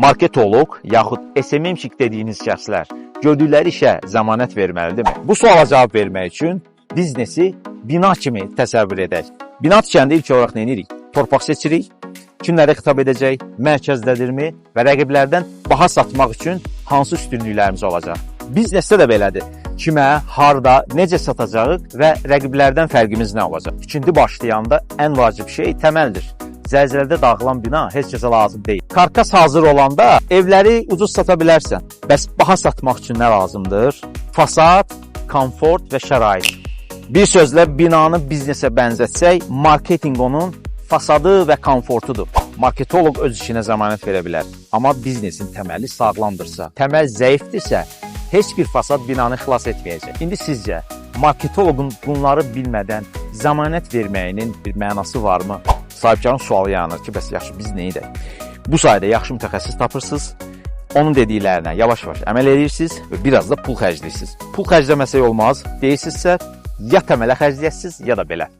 Marketoloq yaxud SMMşik dediyiniz şəxslər gördükləri işə zəmanət verməlidirmi? Bu suala cavab vermək üçün biznesi bina kimi təsəvvür edək. Bina tikəndə ilk olaraq nə edirik? Torpaq seçirik, kimlərə xitab edəcək, mərkəzdədirmi və rəqiblərdən baha satmaq üçün hansı üstünlüklərimiz olacaq? Biznesdə də belədir. Kimə, harda, necə satacağıq və rəqiblərdən fərqimiz nə olacaq? Tikinti başlayanda ən vacib şey təməldir. Zəlzələdə dağılan bina heç kəsə lazım deyil. Karkas hazır olanda evləri ucuz sata bilərsən. Bəs baha satmaq üçün nə lazımdır? Fasad, komfort və şərait. Bir sözlə binanı biznesə bənzətsək, marketinq onun fasadı və komfortudur. Marketoloq öz işinə zəmanət verə bilər. Amma biznesin təməli sağlamdırsa, təməl zəifdirsə, heç bir fasad binanı xilas etməyəcək. İndi sizcə marketoloqun bunları bilmədən zəmanət verməyinin bir mənası varmı? Sahibkarın sualı yaranır ki, bəs yaxşı biz nə edək? Bu sayədə yaxşı mütəxəssis tapırsınız. Onun dediklərinə yavaş-yavaş əməl edirsiniz və biraz da pul xərcləyirsiniz. Pul xərcləməsək olmaz deyirsinizsə, ya təmələ xərcləyəsiniz, ya da belə.